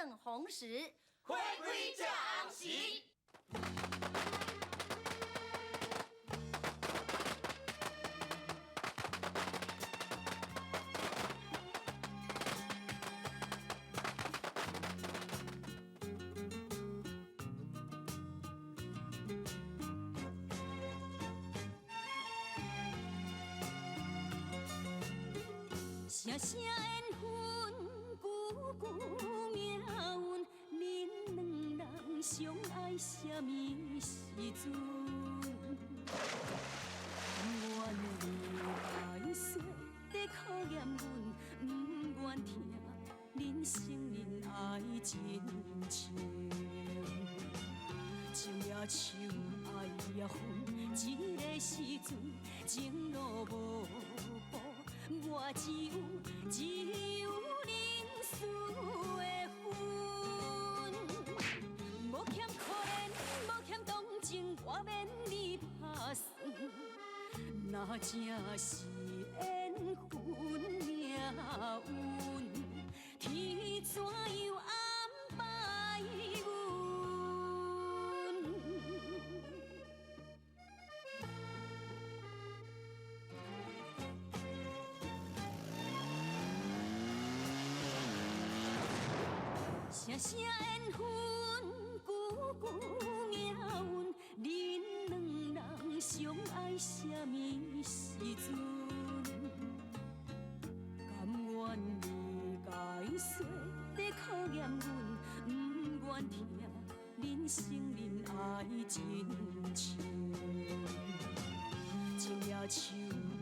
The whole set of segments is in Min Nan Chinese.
正紅時，花開正紅時。聲聲緣分，久久命運，恁兩人相愛啥物時陣？甘願你愛說在考驗阮，毋願聽恁承認愛真情。情也愁，愛也恨，這个時陣情路無步。我只有只有認輸的份，無欠可憐，無欠同情，我免你拍算。若這是緣分命運，天怎樣安排阮？聲聲緣分，久久命運，恁兩人相愛啥物時陣？甘願你解說在考驗阮，毋願聽恁承認愛真情。情也愁，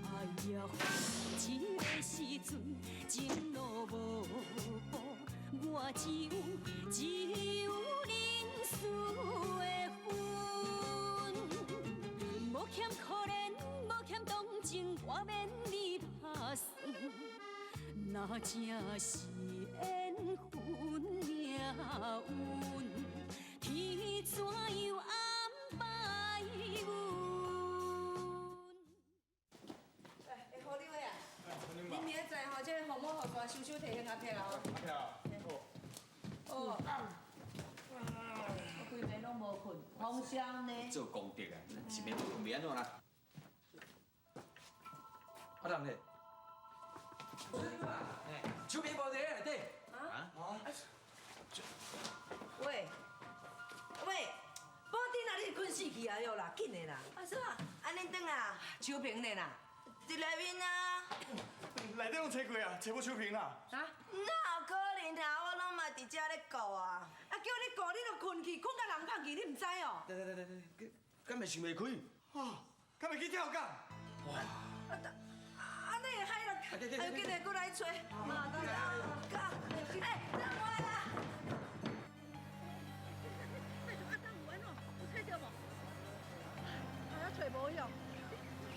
愛也恨，這个時陣情路無步。我只有只有認輸的份，無欠可憐，無欠同情，我免你拍算。若這是緣分命運，天怎樣安排阮？哎，何立伟啊，你明仔载吼，這個紅毛雨伞收收提向阿撇啦吼。阿撇啊。哦。我規暝攏無睏，風霜呢。做功德啊，一暝無睏袂按怎啦？啊人咧？手機無佇咧內底。啊？喂喂，寶珍啊，你是睏死去啊喲啦，緊的啦。啊啥？按呢轉啊？秋萍呢啦？佇內面啊。內底攏揣過啊，揣無秋萍啦。啊？哪有可能啊？我攏嘛佇遮咧顧啊。啊，叫你顧，你就睏去，睏甲人放去，你毋知哦？對對對對對，敢會想袂開？啊，敢會去跳港？哇！啊，你會害啦！哎，緊來過來揣。啊，哎，等我啦。拜託阿當有安怎？有揣著無？啊，揣無用，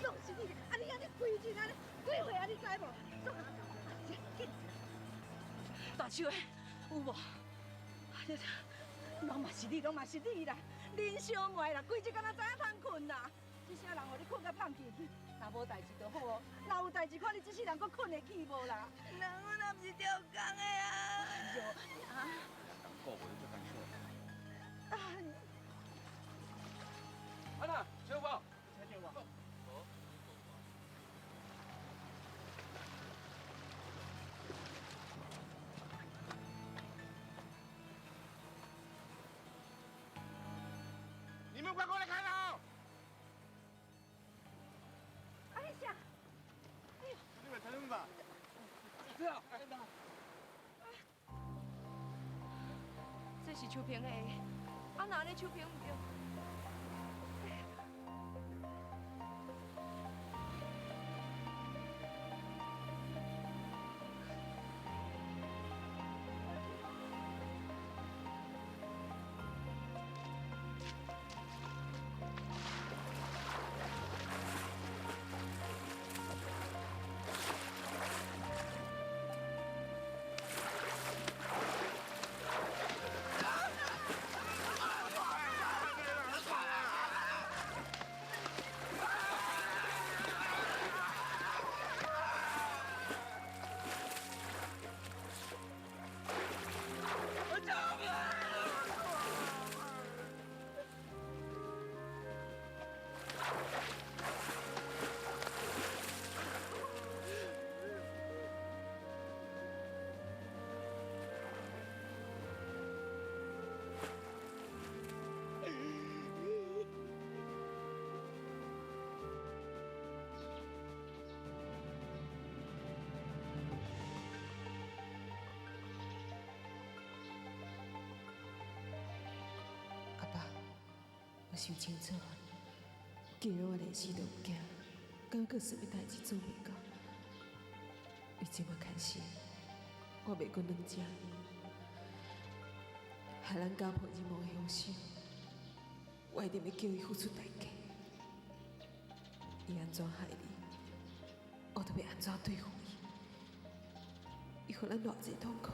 攏是你！啊，你按呢規日按呢，幾歲啊？你知無？創啊，緊！大手的有無？攏嘛是你，攏嘛是你啦！恁小妹啦，規日敢若知影通睏啦！這聲人予你睏甲放棄去，若無代誌就好哦，若有代誌，看你這世人閣睏會去無啦？人我若毋是跳工的啊！哎喲，啊！顧袂足艱苦。啊！阿娜，小寶，揣著無？你們快過來看啊！啊你啥？哎呦！你們聽吧。是啊。這是秋萍的，啊，哪呢秋萍毋對？啊！我想清楚啊，既然我連死都毋驚，敢閣有啥物代誌做袂到？為這馬開始，我袂閣軟食，害咱家婆入無凶手，我一定欲叫伊付出代價。伊按怎害你，我就欲按怎對付伊。伊予咱偌濟痛苦，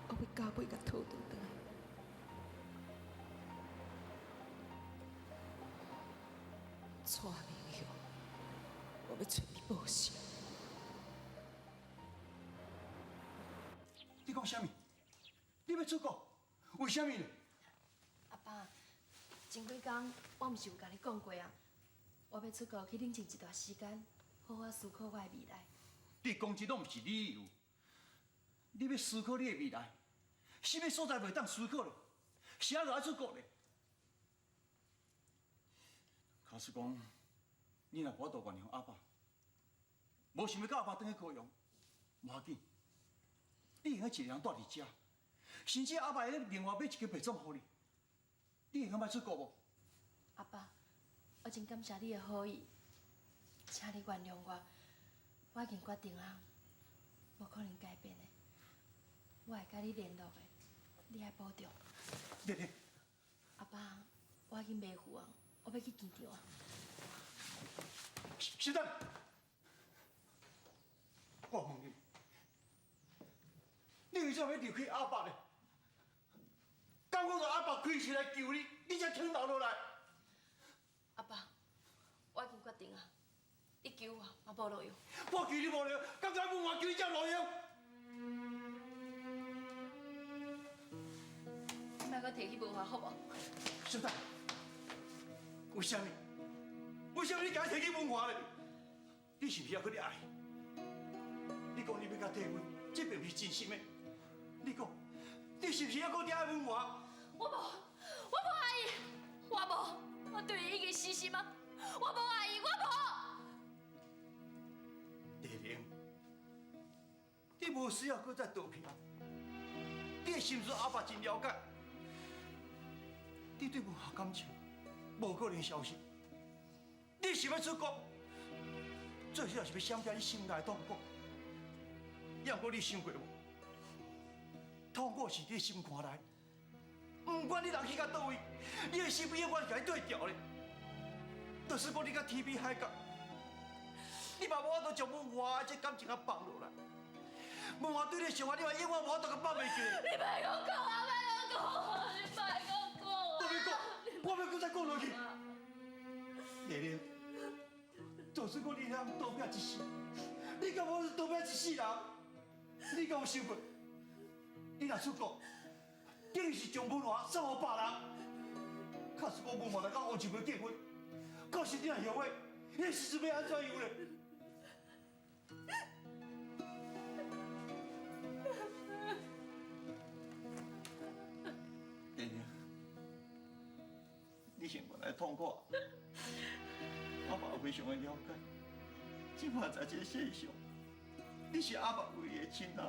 我欲加倍共討轉轉來。蔡明雄，我欲揣你報仇。你講啥物？你欲出國？為啥物呢？阿爸，前幾工我毋是有共你講過啊？我欲出國去冷靜一段時間，好好思考我的未來。你講這攏毋是理由。你欲思考你的未來，啥物所在袂當思考咧？啥就愛出國咧？假使講，你若無法度原諒阿爸，無想欲佮阿爸轉去高雄，無要緊，你會用一個人蹛佇遮，甚至阿爸會另外買一間別荘予你，你會用欲出國無？阿爸，我真感謝你的好意，請你原諒我，我已經決定啊，無可能改變的。我會佮你聯絡的，你愛保重。麗麗。阿爸，我已經袂赴啊，我欲去機場啊。小等，我問你，你為啥欲離開阿爸呢？敢講著阿爸開心來求你，你才肯留落來？阿爸，我已經決定啊，你求我嘛無路用。我求你無路用，敢若問我求你才路用？你莫閣提起文華好無？小等，為啥物？為啥物你共伊提起文華咧？你是毋是猶閣咧愛？你講你欲共退婚，這並毋是真心的。你講，你是毋是猶閣咧愛文華？我無，我無愛伊，我無，我對伊已經死心啊！我無愛伊，我無。麗玲，你無需要閣再逃避啊！你的心思阿爸真了解，你對文華感情無可能消失。你是欲出國，最主要是欲閃避你心內的痛苦。也毋過你想過無？痛苦是佇心肝內，不管你人去到佗位，你的心永遠是共伊對調的。就是講你佮天邊海角，你嘛無法度將文華這感情仔放落來。文華對你的想法，你嘛永遠無法度共放袂記。你莫閣講啊！莫閣講啊！你莫閣講啊！我欲講，我欲閣再講落去。麗玲，就算講你通逃避一世，你敢無逃避一世人？你敢有想過，你若出國，等於是將文華送予別人。假使講文華來佮王樹梅結婚，到時你若後悔，彼時陣欲按怎樣咧？麗玲，你心肝內痛苦，阿爸非常的了解。這馬在這個世上，你是阿爸唯一的親人，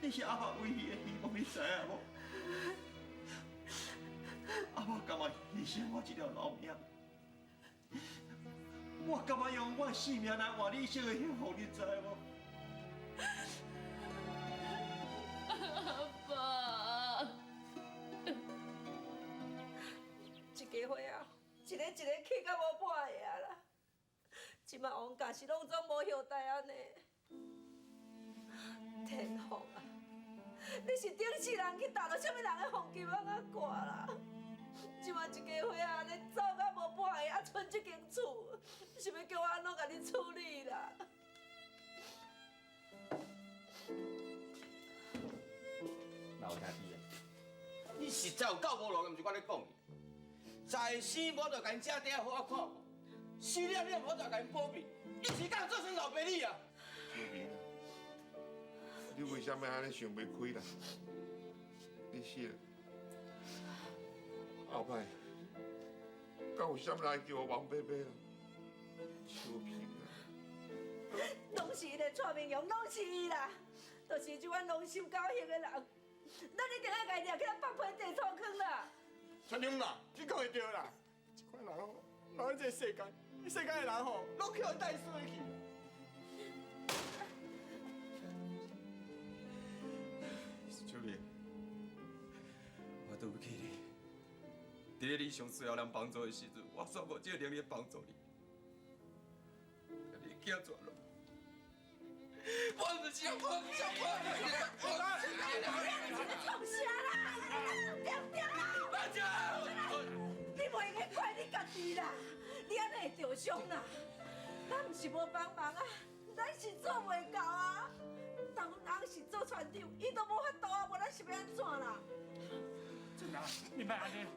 你是阿爸唯一的希望，你知影無？阿爸甘願犧牲我這條老命，我甘願用我的性命來換你一生的幸福，你知無？阿爸，一家伙仔，一个一个气到無半个啊啦！這擺王家是攏總無後代按呢？天鳳啊，你是頂世人去踏著啥物人的黃金仔仔掛啦？這擺一家伙仔按呢走到無半个，啊賰這間厝，是欲叫我按怎共你處理啦？老兄弟啊，你實在有夠無路的，毋是我咧講你。在生無就共𪜶食茶好仔看無，死了你也無就共𪜶保庇，伊是敢做啥老爸你啊？秋萍啊，你為啥物按呢想袂開啦？你死了，後擺，敢有啥物人叫我王伯伯啦？秋萍啊，攏是彼个蔡明勇，攏是伊啦，就是這款狼心狗肺的人，咱一定愛共伊掠起來放批地粗坑啦！村长嘛，你讲的对啦，这款人吼，留喺这个世间，世间的人吼，拢去予带衰去。秋萍，我对不起你。伫咧你上需要人帮助的时阵，我煞无这个能力帮助你。你行绝路，我毋是我，我毋是我，我你咧创啥啦？对对啦！阿姐，你袂用该怪你家己啦，你按呢会著伤啦。咱毋是无帮忙啊，咱是做袂到啊。当阮翁是做船长，伊都无法度啊，无咱是欲按怎啦？俊啊，你莫按呢，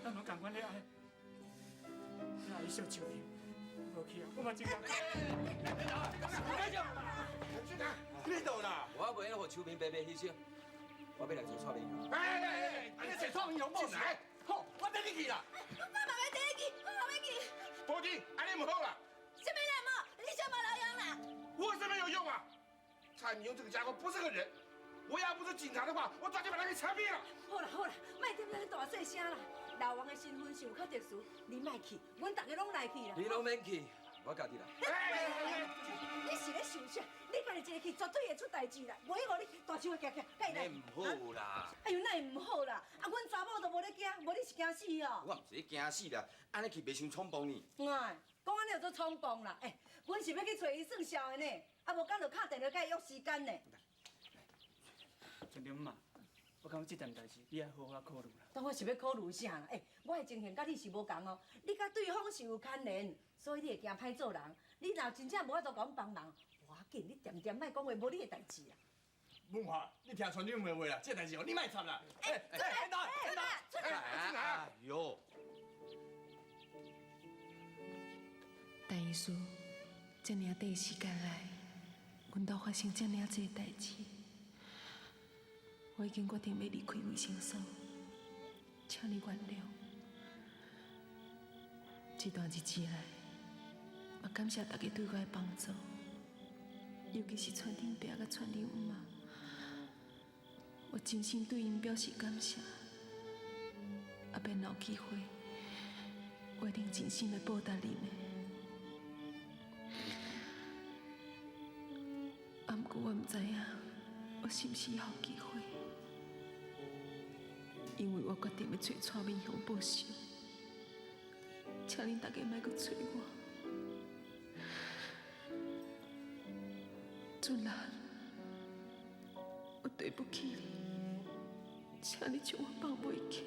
咱拢仝款咧爱，你爱惜秋萍，无去啊，我嘛真艰。你倒啦！我袂用予秋萍白白牺牲，我欲来做蔡明雄。哎哎哎，你做蔡明雄无来？好，我带你去啦。我嘛欲缀你去，我嘛欲去。伯弟，按呢毋好啦。啥物啦无？你啥无路用啦？我什么有用啊？蔡明雄这个家伙不是个人，我要不是警察的话，我早就把他给枪毙了。好啦好啦，莫踮咧大细声啦。老王的身份是有较特殊，你莫去，阮逐家拢来去啦。你拢免去，我家己来。你是咧想啥？你家己一个去，绝对会出代志啦。袂予你大手行行，佮伊来。毋好啦。哎哟，哪会毋好啦？啊，阮查某都无咧惊，无你是惊死哦。我毋是咧惊死啦，按呢去袂伤冲动呢。哎，讲按呢就做冲动啦。哎，阮是欲去揣伊算数的呢，啊无敢就敲电话共伊约时间呢。村长嘛，我感觉这件代志你爱好好考虑啦。当我是欲考虑啥啦？欸，我的情形佮你是无仝哦，你佮对方是有牵连，所以你会惊歹做人。你若真正无法度共阮帮忙，无要紧，你恬恬莫讲话，无你的代志啦。文华，你听村长的话啦，这代志哦，你莫插啦。哎，出来，出来，出来！哎哟，陈医师，这尔短时间内，阮兜发生这尔济代志，我已经决定欲离开卫生所，请你原谅。这段日子来，嘛感谢大家对我的帮助，尤其是村长爸佮村长姆妈，我真心对𪜶表示感谢。后摆若有机会，我一定尽心来报答恁的。啊，毋过我毋知影，我是毋是犹有机会？因为我决定欲揣蔡明雄报仇，请恁大家莫阁揣我。俊兰，我对不起你，请你将我放袂记。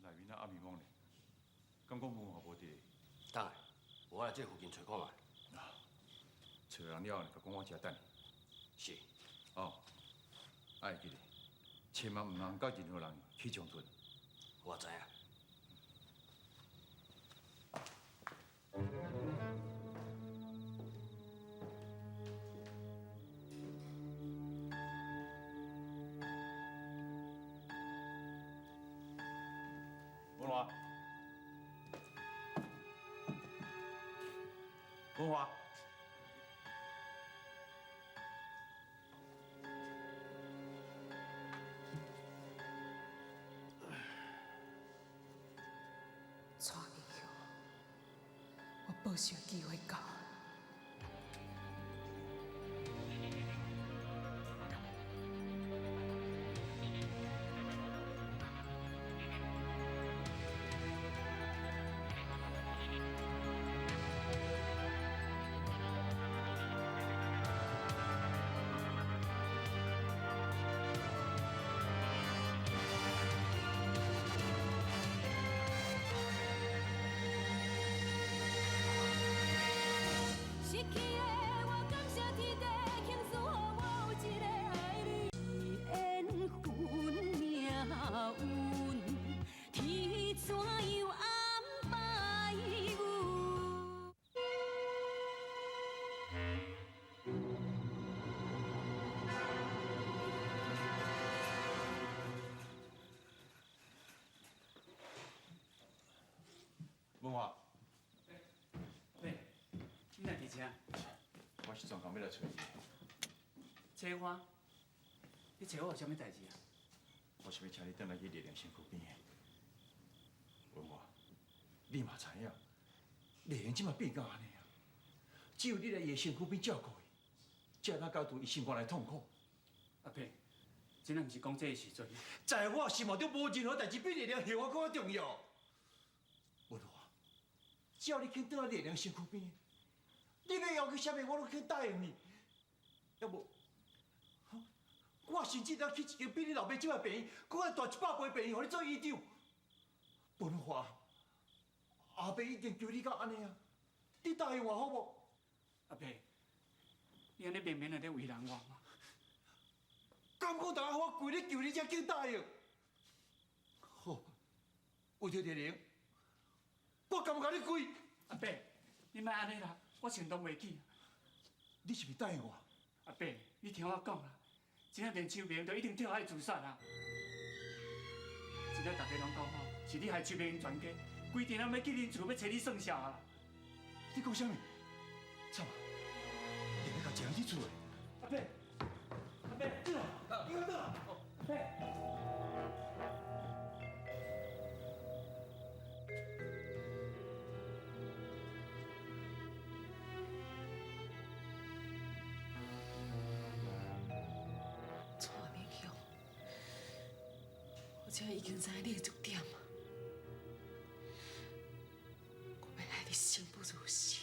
内面啊暗暝蒙咧，敢讲文华无伫？等下，我来这附近揣看觅。啊，揣人了，共讲我遮等。是。哦，爱记得，千万毋通佮任何人起冲突。我知影。文华，文华，蔡明雄，我报仇的机会到。专工欲来揣你。找我？你找我有啥物代志啊？我是欲请你转来去丽玲身躯边的。文华，你嘛知影，丽玲这马变到按呢啊，只有你来伊的身躯边照顾伊，才会当解除伊心肝内痛苦。阿伯，真的毋是讲这个时阵。在我心目中，无任何代志比丽玲幸福阁较重要。文华，只要你肯转来丽玲身躯边，你欲要求啥物，我拢肯答应你。犹无，我甚至当去一间比你老爸这摆病院，阁较大100倍病院，予你做院长。文华，阿伯已经求你到按呢啊，你答应我好无？阿伯，你按呢明明就咧为难我嘛。敢讲当我跪咧求你才肯答应？好，为著丽玲，我甘共你跪。阿伯，你莫按呢啦，我承担袂起。你是毋是答应我？阿伯，你听我讲啦，这仔连秋萍都一定跳海自杀啦。这仔大家拢讲吼，是你害秋萍𪜶全家，规定人欲去恁厝欲揣你算数啊啦。你讲啥物？惨啊！你欲共一人去厝的？阿伯，阿伯，转来，你转来，阿伯。蔡明雄，我这已经知影你的弱点啊，我欲害你生不如死。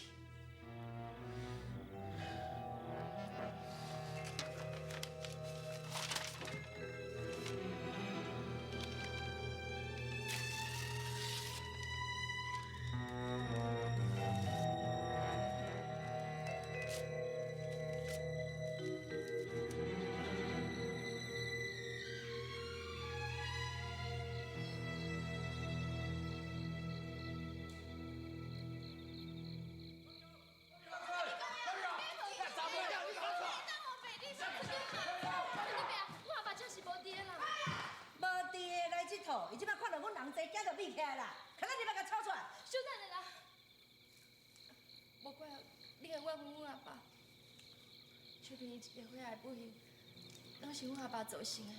伊这摆看到阮人济，惊就秘起来啦，看咱你欲共吵出来。小等下啦，无怪你会怨恨阮阿爸。秋萍伊一个岁仔的不幸，拢是阮阿爸造成的。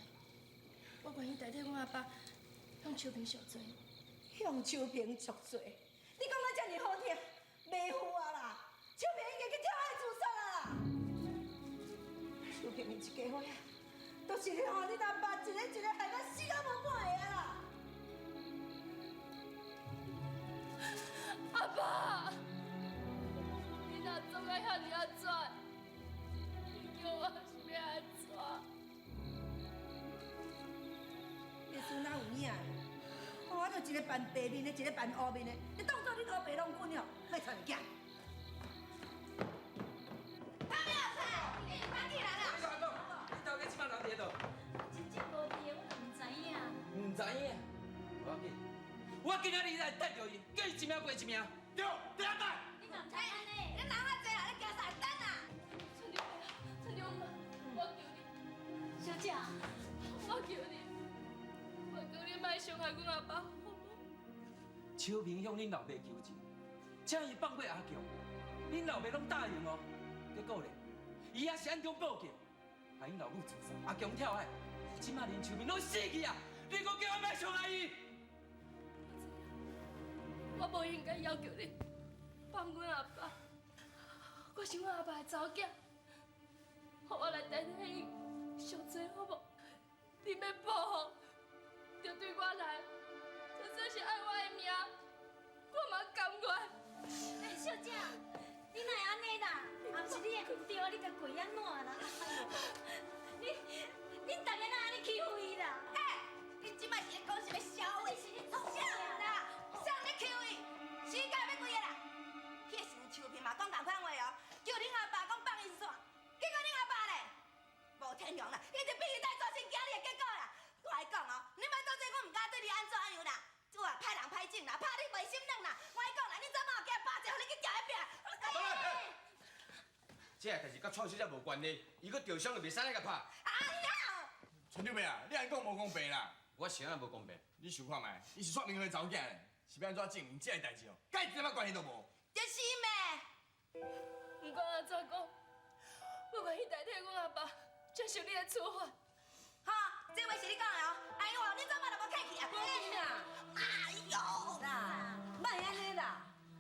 我愿意代替阮阿爸向秋萍赎罪。向秋萍赎罪？你讲得遮尔好听，袂赴啊啦！秋萍已经去跳海自杀啊啦！秋萍伊一家伙仔，都是予恁阿爸一个一个害到死到无半个啊啦！阿爸，你若做到遐尔仔绝，你叫我是欲按怎？历史哪有影？我就一个扮白面的，一个扮乌面的，你当作恁乌白郎君哦，莫揣物件。他没有菜，你快起来啦！你讲，你头家这摆人伫佗？真正无伫，我就毋知影。毋知影，无要紧，我今仔日来缀著伊，叫伊一命赔一命。对，伫遐等。你若毋知按呢？你人较济啦，你惊啥？等啊！村长，村长，我求你，小姐，我求你，我求你莫伤害阮阿爸，好无？秋萍向恁老爸求情，请伊放过阿强，恁老爸拢答应哦。结果咧，伊也是暗中报警，害𪜶老母自杀，阿强跳海，这摆连秋萍拢死去啊！你阁叫我莫伤害伊？我无应该要求你放阮阿爸，我是阮阿爸的查某囝，予我来代替伊赎罪好无？你欲报复，就对我来，就算是爱我的命，我嘛甘愿。欸，小姐，你哪会按呢啦？也毋是你的毋对啊，你共跪按怎啦？哎呦，你恁逐家哪按呢欺负伊啦？欸，你这摆是咧讲啥物笑话？是咧创啥啦？啥咧欺负伊？时间欲几个啦？彼个时阵秋萍嘛讲仝款话哦，叫恁阿爸讲放伊一线，结果恁阿爸咧无天良啦，伊就变去带做亲囝你的结果啦。我来讲哦，你莫当做我毋敢对你按怎按样啦，我啊歹人歹种啦，拍你袂心软啦。我来讲啦，你怎么有惊巴掌，予你去食彼饼？这个代志佮蔡小姐无关系，伊阁受伤就袂使来共拍。哎呀！村长伯啊，你按讲无公平啦？我是按怎无公平？你想看觅，伊是蔡明辉的查某囝咧，是欲按怎证明这个代志哦？佮伊一点仔关系都无。就是咩？不管按怎讲，我愿意代替阮阿爸接受你的处罚。哈，这话是你讲的哦。哎呦，你怎么就无客气啊？无啦！哎呦啦，莫按呢啦！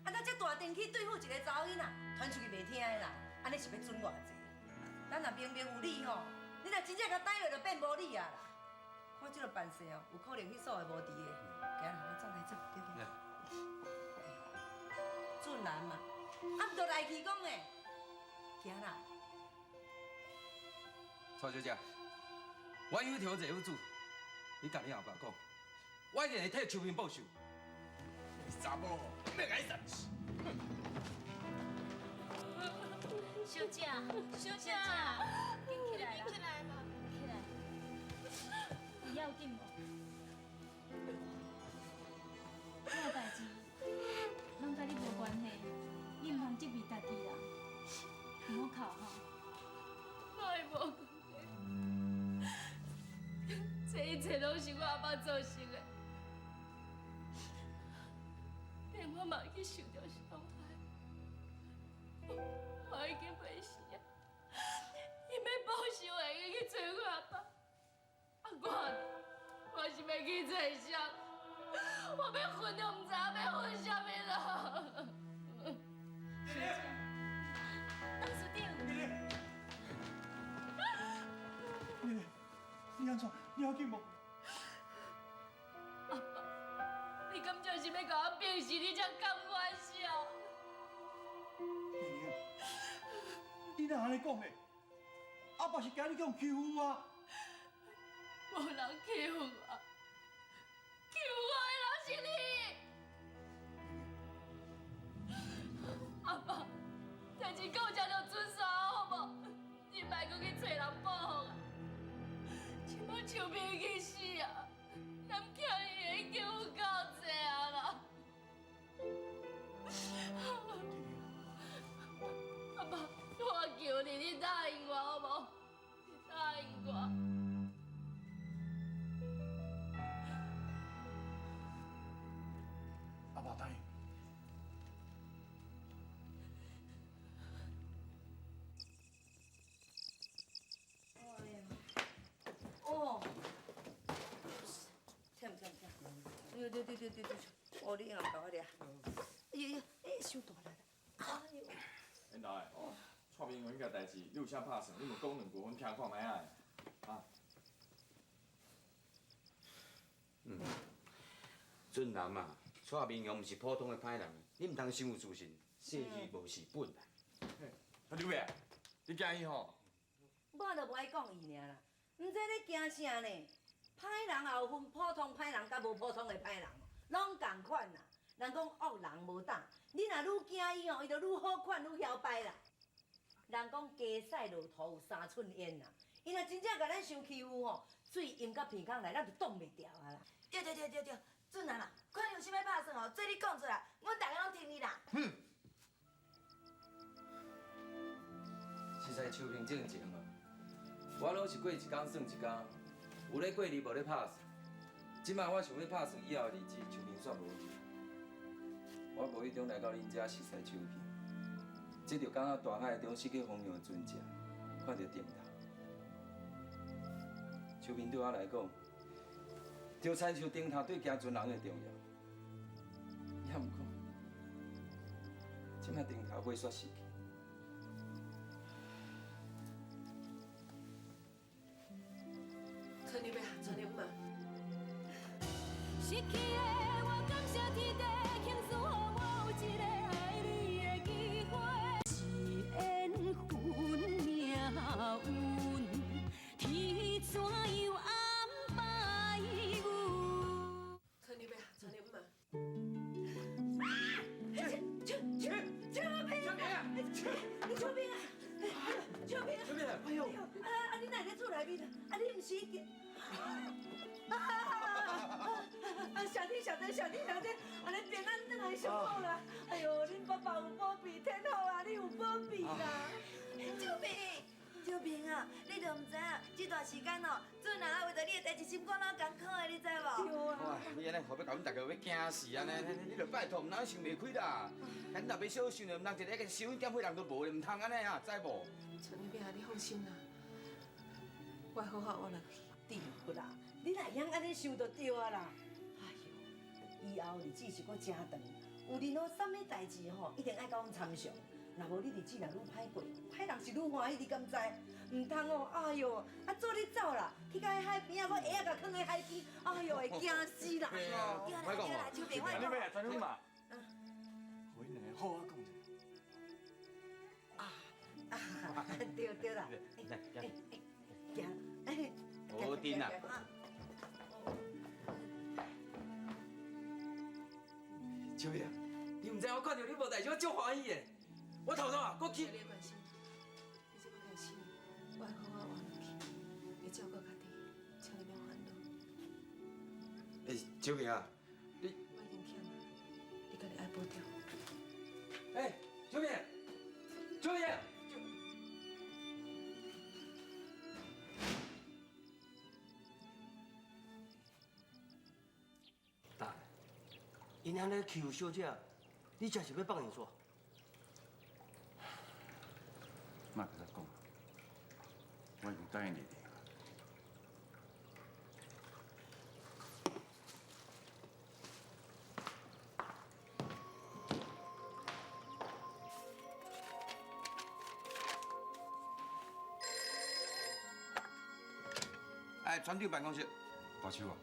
啊，咱这大阵去对付一个查某囡仔，传出去袂听的啦。按呢是欲准偌济？咱若明明有理吼，你若真正共逮落，就变无理啊啦。看这个办事哦，有可能彼所会无伫的。行啦，咱走来走，对对。俊男嘛，啊，毋就来去讲的，行啦。蔡小姐，我有调者有主，你共你阿爸讲，我一定会替秋萍报仇。查某吼，欲共伊杀死。小姐，小姐，紧起来啦！起来啦！起来，有要紧无？这个代志拢佮你无关系，你毋通责备家己啦，毋好哭吼。我会无关系，这一切拢是我阿爸造成的，连我嘛去受著伤害，我已经袂死啊！伊欲报仇，会用去揣我阿爸，啊我呢，我是欲去揣谁？我欲恨都毋知影欲恨啥物啦！小姐，董事长，你按怎？你要紧无？阿爸，你敢就是欲共我逼死，你才甘愿死？你哪按呢讲的？阿爸是惊你予人欺负啊！无人欺负我，欺负我的人是你。阿爸，代志到这就准煞好无？你莫阁去揣人报复啊！这摆秋萍已经死啊，咱欠伊的已经有够济啊啦！阿爸，我求你，你答应我好无？你答应我。阿爸答应。哦，忝忝忝！哎呦，对对对对对，哦，你用共我掠。哎呦呦，哎，伤大力啦！哎呦。缘投的，蔡明勇彼件代志，你有啥拍算？你毋讲两句，阮听看觅仔。啊？嗯，俊男啊，蔡明勇毋是普通的歹人，你毋通伤有自信，细腻无是本啦。啊，刘伯，你惊伊吼？我就无爱讲伊尔啦，毋知咧惊啥呢？歹人也有分普通歹人，佮无普通的歹人，拢仝款啦。人讲恶人无胆，你若愈惊伊吼，伊就愈好款，愈嚣摆啦。人讲鸡屎落土有三寸烟啦，伊若真正共咱伤欺负吼，水淹到鼻孔内，咱就挡袂牢啊啦。对对对对对，俊男啊，看你有啥物拍算哦，做你讲出来，阮大家拢听你啦。哼。实在秋萍进前啊，我拢是过一工算一工，有咧过日，无咧拍算。这摆我想欲拍算以后的日子，秋萍煞无去。我无意中来到恁遮熟似秋萍，这就敢若大海中失去方向的船只，看著灯塔。秋萍对我来讲，就亲像灯塔对行船人的重要。也毋过，这摆灯塔火煞熄去。春日欲，春日嘛。失去的我感谢天地，庆祝予我有一个爱你的机会。是缘分命运，天怎样安排阮？春日欲，春日嘛。秋秋秋萍啊！秋萍啊！秋萍啊！秋萍，哎呦！啊啊！你哪会佇厝内面啊？啊，你毋是已经……啊！啊！小弟小弟小弟小弟，按呢平安转来上好啦！哎呦，恁爸爸有保庇，天好啊，你有保庇啦！秋萍，秋萍啊，你都毋知影，这段时时间哦，主人啊为著你的代志心肝脑艰苦的，你知无？哇，你按呢，予欲共阮大家欲惊死按呢，你著拜托，毋通想袂开啦。咱若欲小想著，毋通一个收音点火人都无，毋通按呢啊，知无？春你啊，你放心啦，我会好好活落去。对啦，你若会晓按呢想就对啊啦。哎哟，以后日子是阁真长，有任何啥物代志吼，一定爱共阮参详。若无你日子若愈歹过，歹人是愈欢喜，你敢知？毋通哦，哎哟，啊做你走啦，去到彼海边啊，阁鞋仔共囥佇海边，哎哟，会惊死人哦！对啦对啦，秋萍，我你欲来传粉嘛？予𪜶两个好好讲者。啊，对对啦，来，行，哎，无阵啊。秋萍，你毋知我看著你无代志，我足欢喜的。我头拄啊，阁去。你关心，你这摆开始，我会好好活落去，会照顾家己，请你免烦恼。欸，秋萍啊，你我已经忝啊，你家己爱保重。欸，秋萍，秋萍。大，𪜶按呢欺负小姐，你这是欲放𪜶煞？莫阁再讲，我已经答应丽丽。哎，船长办公室。大手啊，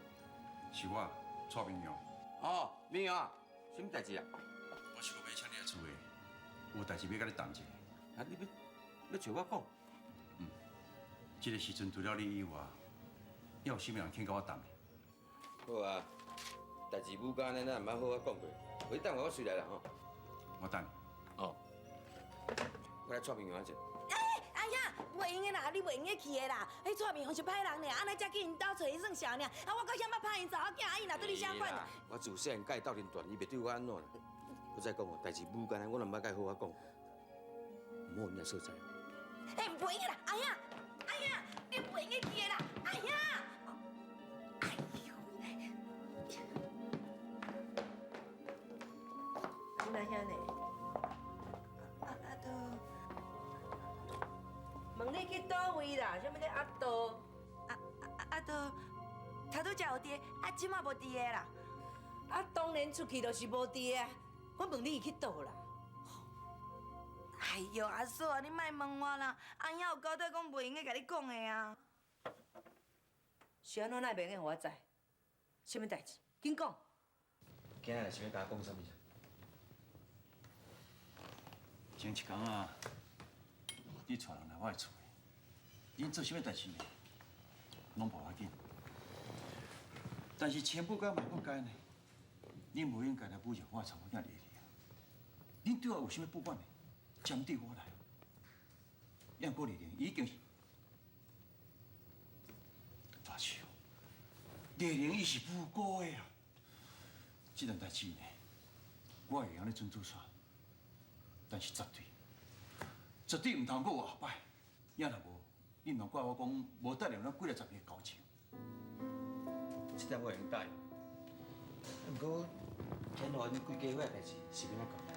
是我蔡明阳。哦，明阳啊，啥物代志啊？我想欲请你来厝里，有代志欲佮你谈一下。啊，你欲欲找我讲？嗯，这个时阵除了你以外，还有啥物人肯佮我谈的？好啊，代志母干呢，咱毋捌好好讲过。你等我，我随来啦吼。我等你。哦。我来蔡明阳一下。哎，阿兄，袂用的啦，你袂用得去的啦。彼蔡明阳是歹人尔，按呢才去𪜶兜揣伊耍潲尔。啊，我阁遐捌拍𪜶查某囝，啊，伊若对你啥款？我自细汉佮伊斗阵大，伊袂对我按怎啦。我再讲哦，代志母干呢，我若毋捌佮伊好好讲，毋好你来所在。欸，袂用的啦，阿兄，阿兄，你袂用得去的啦，阿兄。哎呦，你阿兄呢？阿阿都，问你去佗位啦？啥物咧阿都？阿阿都，头拄才有伫，啊，这马无伫的啦。啊，当然出去就是无伫的啊。我问你伊去佗啦？哎哟，阿嫂啊，你莫问我啦，阿兄有交代讲袂用得共你讲的啊。是按怎哪会袂用予我知？啥物代志？紧讲。今仔日想欲共我讲啥物？前一工啊，你带人来我的厝里，恁做啥物代志呢？拢无要紧。但是千不该万不该呢，恁无应该来侮辱我的查某囝丽丽啊！恁对我有啥物不满呢？针对我来，毋过丽丽已经是大树，丽玲伊是无辜的啊！这件代志呢，我会用咧准自杀，但是绝对，绝对毋通阁有后摆。也若无，你毋通怪我讲无答应咱几来十年的交情。这点我会用答应。毋过天华𪜶规家伙的代志是欲按怎交代？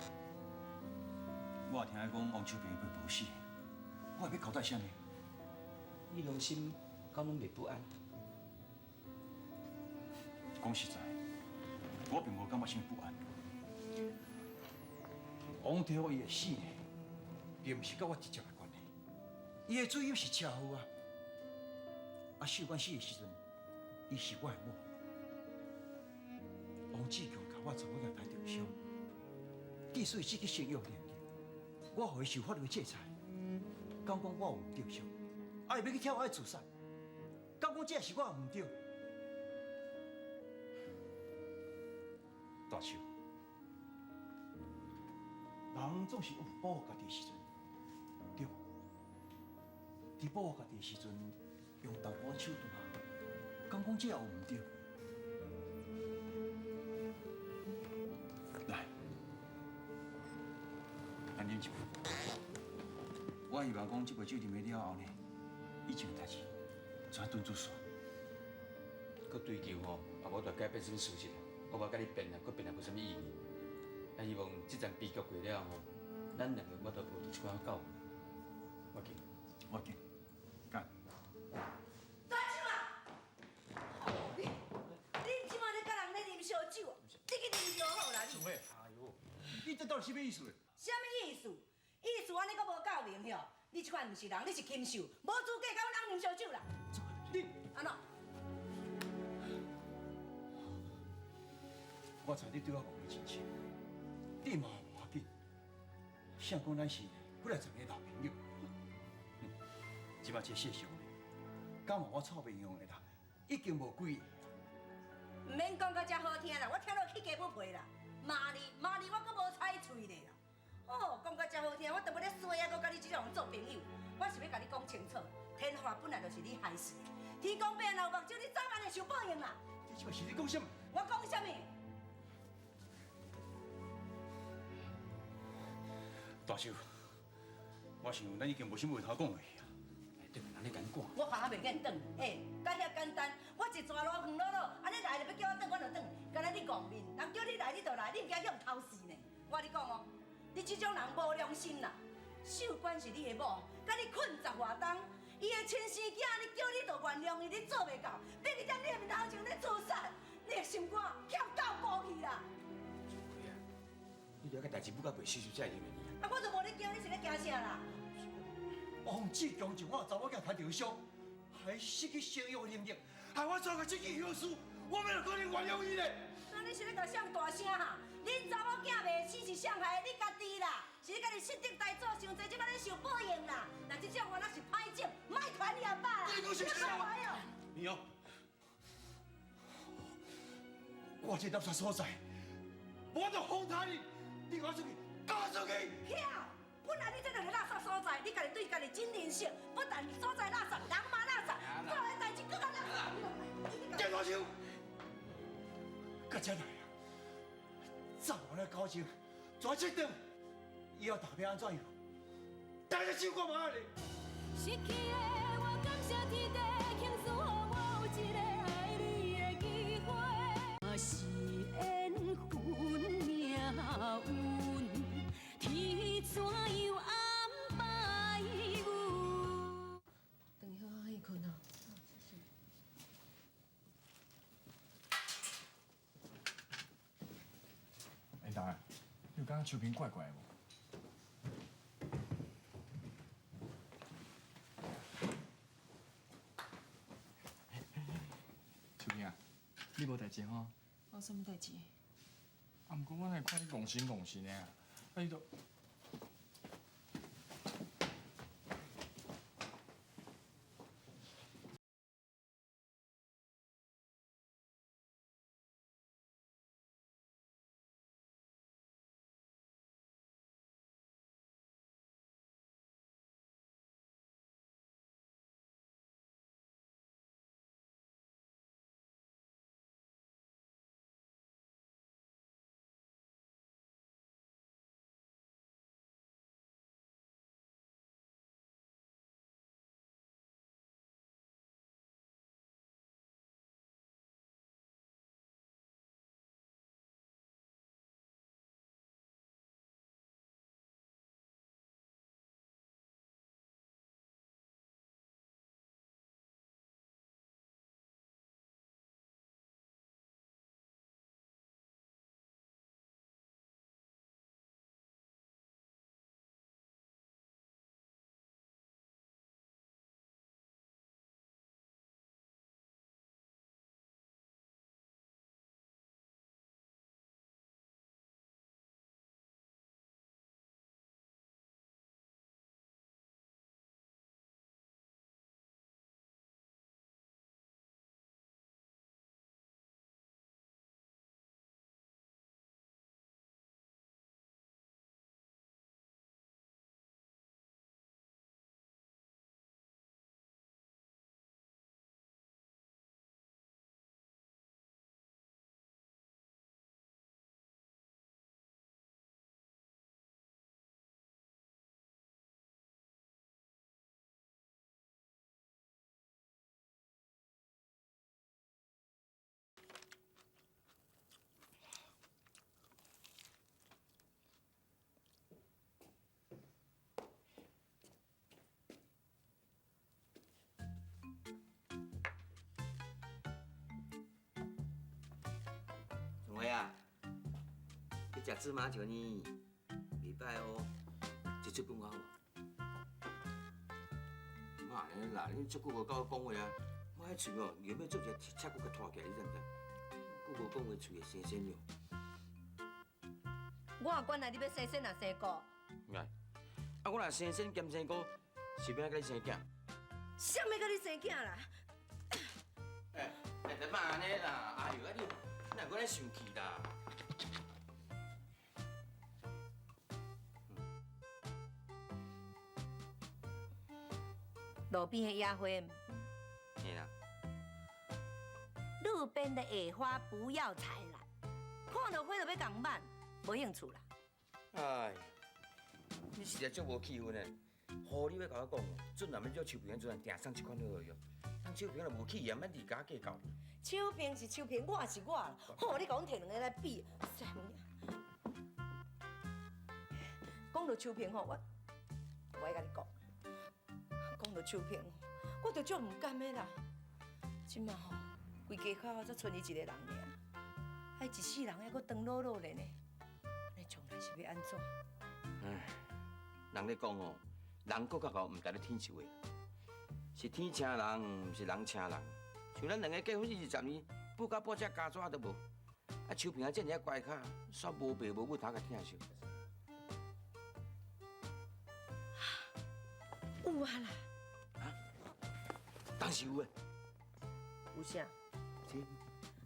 我也听讲王秋萍伊无死，我会欲交代啥呢？你良心敢拢袂不安？讲实在，我并无感觉啥物不安。王天华伊的死呢，并毋是佮我直接的关系，伊的主因是车祸啊。啊，秀管死的时阵，伊是我的某。王志强共我查某囝抬重伤，之所以这去生药研究，我予伊受法律制裁，敢讲我有毋对？啊，伊欲去跳海自杀，敢讲这是我毋对？大树，人总是有保护家己的时阵，对无？伫保护家己的时阵，用淡薄仔手段，敢讲这也有毋对？来，咱饮一杯。我希望讲这杯酒啉了了后呢，以前的代志，怎遁自杀？阁追究吼，也无得改变啥物事实，我无共你辩啊，阁辩也无啥物意义。啊，希望这场悲剧过了吼，咱两个无得抱著这款教训。我敬，我敬，干。大手啊！你你这马咧佮人咧啉烧酒，你去啉就好啦。淑慧，哎呦，你这到底啥物意思？啥物意思？意思按呢阁无够明晓？你这款毋是人，你是禽兽，无资格佮阮翁啉烧酒啦！你按怎？我知你对我误会真深，你嘛无要紧。谁讲咱是几来十年老朋友？这摆这世上呢，敢予我臭面用的人，已经无几个。毋免讲到遮好听啦，我听落起鸡母皮啦。骂你骂你，我阁无睬喙咧啦。哦，讲到遮好听，我都欲咧衰啊，阁佮你这种人做朋友。我是欲共你讲清楚，天华本来就是你害死的，天公伯若有目睭，你早晚会受报应啦。你这摆是咧讲啥物？我讲啥物？大秀，我想咱已经无啥物话通讲的啊。对，人咧共赶。我哈袂瘾转，欸，甲遐简单。我一逝路远路路，按呢来就欲叫我转，我就转。敢若你戆面，人叫你来你就来，你毋惊去予偷死呢？我共你讲哦，你这种人无良心啦！秀娟是你的某，佮你困十外冬，伊的亲生囝，你叫你就原谅伊，你做袂到，逼伊踮你的面头前咧自杀，你的心肝欠到无去啦！你了解代志不到袂收拾才会入去。啊，我就无咧惊，你是咧惊啥啦？王志强将我查某囝牵著伤，还失去生育能力，害我做个这件后事，我欲可能原谅伊咧？那你是咧共谁大声哈？恁查某囝袂死是谁害的？你家己啦，是你家己失德大做伤济，这摆咧受报应啦。若这种原来是歹种，莫传你阿爸啦。你讲是啥？你哦，我这垃圾所在，我就封他你，你共我出去，共我出去！晓，本来你这就是垃圾所在，你家己对家己真认识，不但所在垃圾，人嘛垃圾，做的代志阁较垃圾。电大手，到这来啊！早晚的交情，全切断，以后大欲按怎样？大家想看觅咧。失去的我感谢天地，倾诉予我有一个爱你的机会。若是缘分命运，天怎样安排阮？转去好好去睏哦。哎，大，你有感觉秋萍怪怪的无？秋萍啊，你无代志吼？无啥物代志。啊，毋过我哪会看你戆神戆神的啊？啊，你都。食芝麻球呢，袂歹哦，一出分我好无？莫按呢啦，你足久无佮我讲话啊，我彼喙哦，尿欲做一个铁尺骨佮拖起来，你知毋知？久无讲话，喙会生生尿。我管啦，你欲生孙抑生姑？来，啊，我若生孙兼生姑，是欲按怎佮你生囝？啥物佮你生囝啦？欸，欸，莫按呢啦，哎哟，啊你，你若阁咧生气啦？路边的野花。嘿啦。路边的野花不要采啦，看到花就欲共挽，无兴趣啦。哎，你实在足无气氛的。予你欲共我讲，俊男欲叫秋萍，阵定送这款好哟。人秋萍若无气焰，免伫共我计较。秋萍是秋萍，我是我。吼，你共阮提两个来比，啥物啊？讲到秋萍吼，我爱共你讲，讲到秋萍，我就足毋甘的啦。这马吼，规家口才賰伊一个人尔，啊，伊一世人犹阁长老老咧呢，按呢将来是欲按怎？唉，人咧讲哦，人阁较厚，毋值咧天受的，是天请人，毋是人请人。像咱两个结婚20年，不到半只家纸都无。啊，秋萍啊，遮尔仔乖巧，煞无爸无母通共疼惜。有啊啦。啊？当时有的。有啥？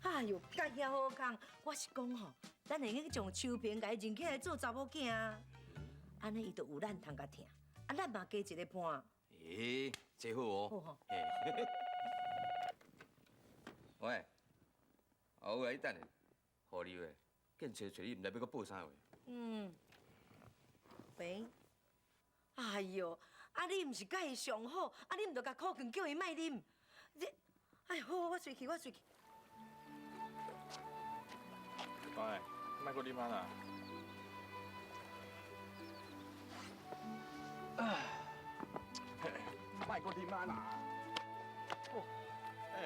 哎哟，佮遐好康，我是讲吼，咱会用将秋萍共伊认起来做查某囝啊，按呢伊就有咱通共疼，啊，咱嘛加一个伴。欸，这好哦。好吼。喂，好啊，你等下，予你话，见找找你，毋知欲阁报啥话。嗯。喂。哎哟，啊你毋是佮伊上好，啊你毋著共苦劝叫伊莫啉。你，哎，好，我随去，我随去。喂，莫阁啉啊啦！哎，莫阁啉啊啦！哦，欸，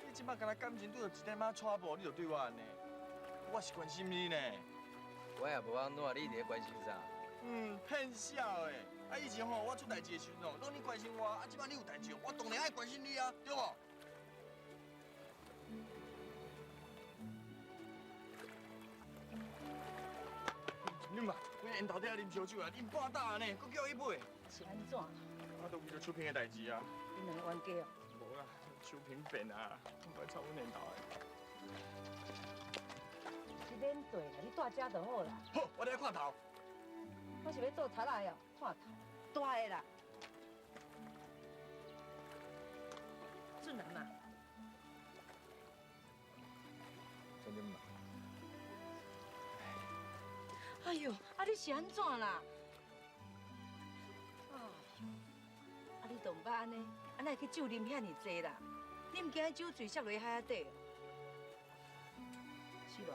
你这摆敢若感情拄著一点仔挫折，你就对我按呢？我是关心你呢。我也无按怎，你伫咧关心啥？嗯，骗笑的。啊，以前吼我出代志的时阵吼，拢你关心我，啊，这摆你有代志，我当然爱关心你啊，对无？你嘛，阮缘投底仔啉烧酒啊，啉半打呢，阁叫伊买。是按怎？啊，都为著秋萍的代志啊。恁两个冤家哦？无啦，秋萍变啊，唔爱吵阮缘投的。是免缀啦，你蹛遮就好啦。好，我咧看头。我是欲做贼仔的哦，看头，大的啦。俊男啊。真的嘛？哎呦，啊你是按怎啦？哎呦，啊你都毋捌按呢，啊哪会去酒啉遐尔济啦？你毋惊酒醉摔落海仔底？四鸞，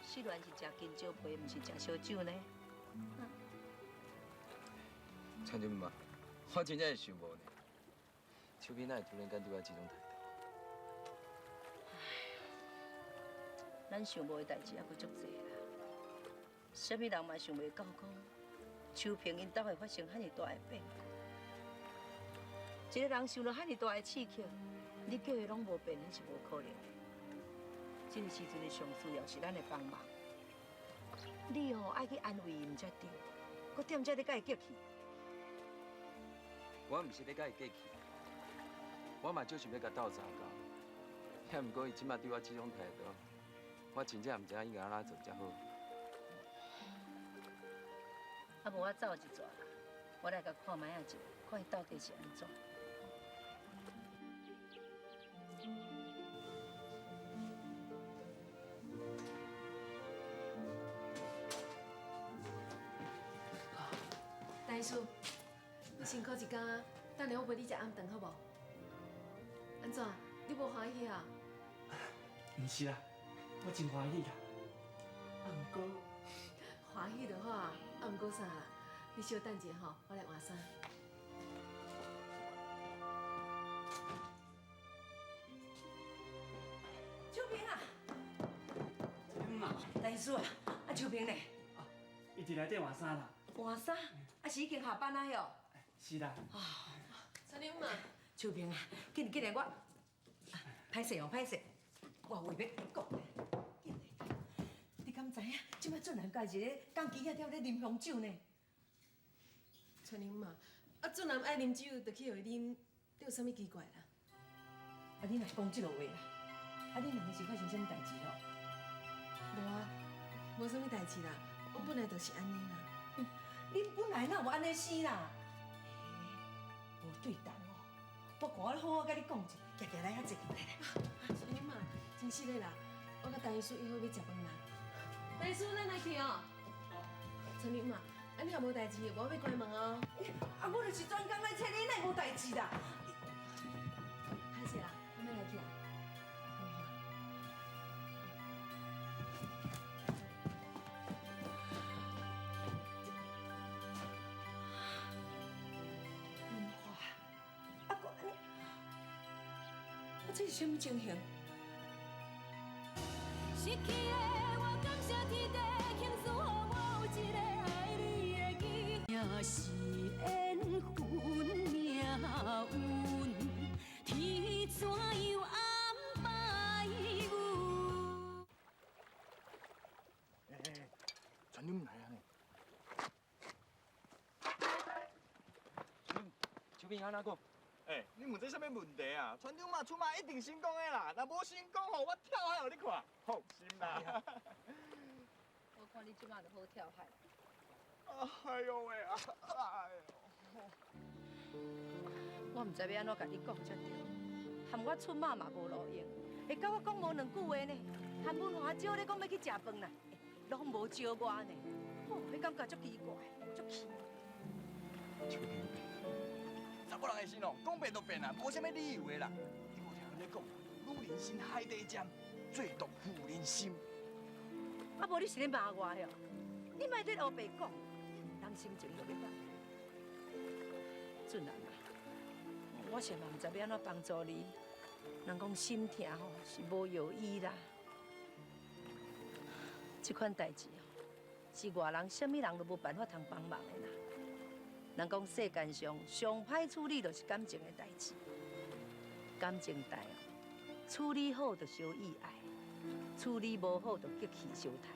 四鸞是食香蕉皮，毋是食烧酒呢。陈俊嘛，我真正是想无呢。秋萍哪会突然间对我这种态度？哎，咱想无的代志犹阁足济啦。啥物人嘛想袂到讲，秋萍𪜶兜会发生遐尔大的变故。一个人受了遐尔大的刺激，你叫伊拢无变，彼是无可能的。这个时阵上需要是咱的帮忙。你吼爱去安慰伊，毋才对，阁踮遮咧共伊激气。我毋是咧共伊激气，我嘛足想欲共斗相共。也毋过伊这马对我这种态度，我真正毋知影应该按怎做才好。啊，无我走一逝啦，我来共看觅仔者，看伊到底是按怎。大叔，你辛苦一工啊，等下我陪你食暗顿好无？按怎？你无欢喜啊？毋是啦，我真欢喜啦。啊，毋过欢喜就好啊，啊，毋过啥啦？你小等一下吼，我来换衫。秋萍啊，妈，大陈医师啊，啊秋萍呢？伊伫内底换衫啦。换衫？啊是已经下班啊哟？是啦。陈玲嘛，秋萍啊，紧紧来我，歹势哦，歹势，我有话要讲。紧来，你敢知影？这摆俊男家一个钢机仔店咧啉红酒呢？春玲嘛，啊俊男爱啉酒，就去予伊啉，这有啥物奇怪啦？啊，你若讲这落话啦，啊，恁两个是发生啥物代志哦？无啊，无啥物代志啦，我本来就是按呢啦。恁本来哪有按呢生啦？无对同哦，我看我好好佮你讲一下，行行来遐坐，来来。春玲嘛，真实的啦，我佮陈医师约好欲食饭啦。陈医师，咱来去哦。春玲嘛，啊你若无代志，我欲关门哦。啊，我就是专工来揣你，哪会无代志啦？歹势啦，我欲来去啊。文华，啊，阁按呢，啊，这是啥物情形？失去的我感谢天地，庆祝予我有一个爱你的机会。也是缘分命运，天怎样安排阮？哎哎，船长来啊呢！秋萍安怎讲？哎，你问这啥物问题啊？船长嘛出马一定成功的啦，若无成功吼，我跳海予你看，放心啦。我看你这马就好跳海。哎呦喂啊！哎呦！我毋知欲按怎共你讲才对，含我出马嘛无路用，会佮我讲无两句话呢，含文华招咧讲欲去食饭啦，拢无招我呢，哦，彼感觉足奇怪，足奇。秋萍，查某人的心哦，讲变就变啊，无啥物理由的啦。你无听人咧讲，女人心海底针，最毒妇人心。啊，无你是咧骂我哟？你莫咧乌白讲，人心情就欲歹。俊男啊，我实嘛毋知欲按怎帮助你。人讲心疼吼是无药医啦。这款代志哦，是外人啥物人都无办法通帮忙的啦。人讲世间上上歹处理就是感情的代志，感情代哦，处理好就相意爱，处理无好就激气相杀。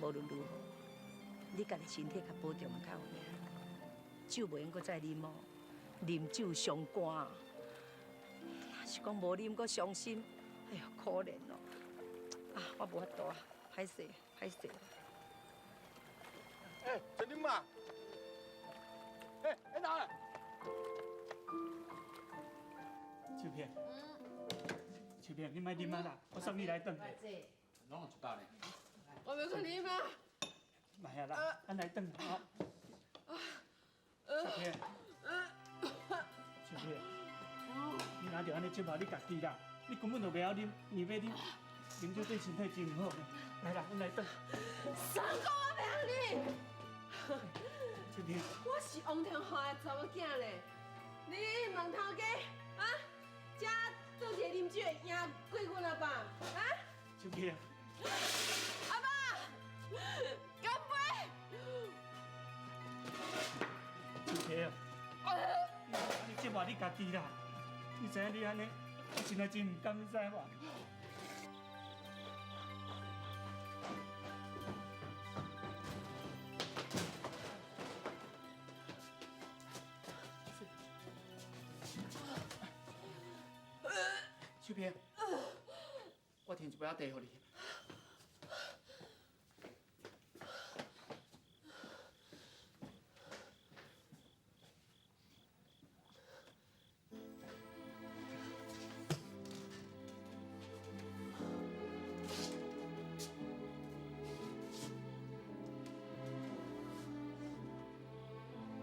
无论如何，你家己身体较保重较有影。酒袂用阁再啉哦，啉酒伤肝。若是讲无啉阁伤心，哎哟，可怜哦。啊，我无法度啊，歹势，歹势。哎，陈丁嘛。哎，哎哪？秋萍，秋萍，你莫啉啊啦，我送你来转。拢有一百呢。我欲去啉啊！莫啊啦，咱来转啊。秋萍，秋萍，你哪著按呢折磨你家己啦？你根本就袂晓啉，硬欲啉，啉酒对身体真毋好。来啦，咱来转。三哥，我袂晓啉。秋萍，我是王天华的查某囝咧，你问头家啊，这做一个啉酒的赢过阮阿爸啊？秋萍，阿爸，干杯！秋萍，你折磨你家己啦！你知影你按呢，我真的真毋甘，你知无？秋萍，我添一杯仔茶予你。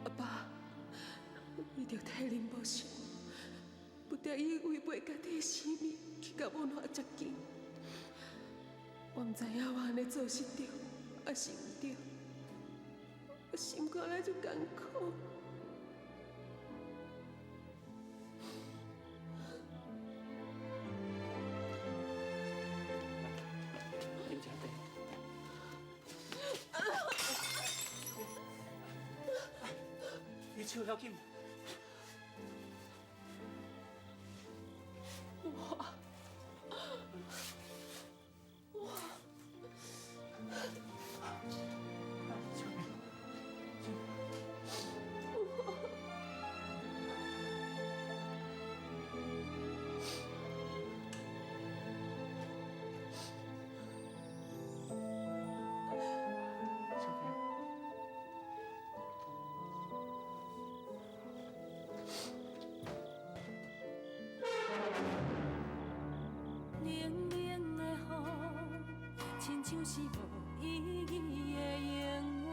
阿爸，为著替林无想，不得已违背家己的生命去共文华接近。我毋知影我按呢做是对，抑是毋对。我心肝内足艰苦。饮一下。笑要紧。我，秋萍，秋萍。冷冷的雨，亲像是无意义的闲话，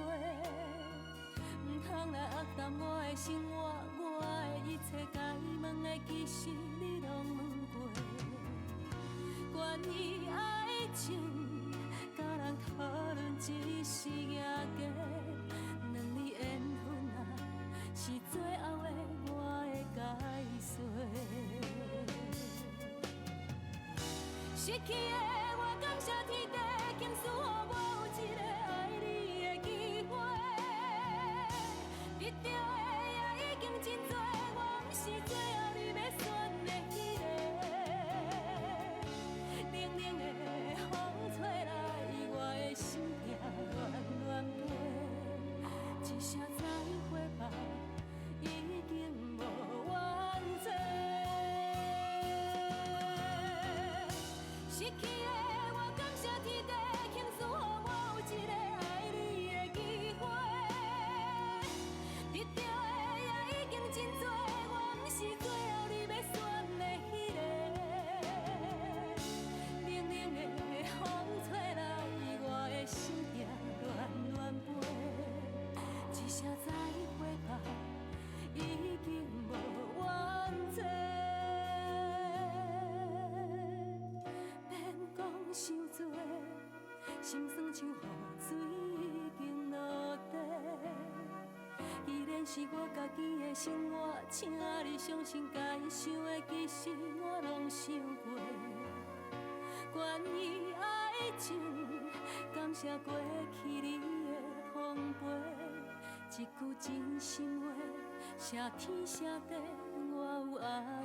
毋通来压淡我的生活，我的一切该问的，其实你拢问过。关于爱情，佮人讨论只是赢家，两字缘分啊，是最后的我的解说。失去的我，感谢天地，倾赐予我有一个爱你的机会。得到的也已经真多，我毋是最后你欲选的彼个。冷冷的风吹来，我的心痛乱乱飞，一声再会吧，已经无怨嗟。失去的我，感谢天地，倾赐予我有一个爱你的机会。得到的也已经真多，我毋是最后你欲选的彼个。冷冷的风吹来，我的心痛乱乱飞，一声再会吧，已经无怨嗟。免讲伤多，心酸像雨水已经落地。既然是我家己的生活，请你相信，该想的其实我拢想过。关于爱情，感谢过去你的奉陪，一句真心话，谢天谢地，我有爱。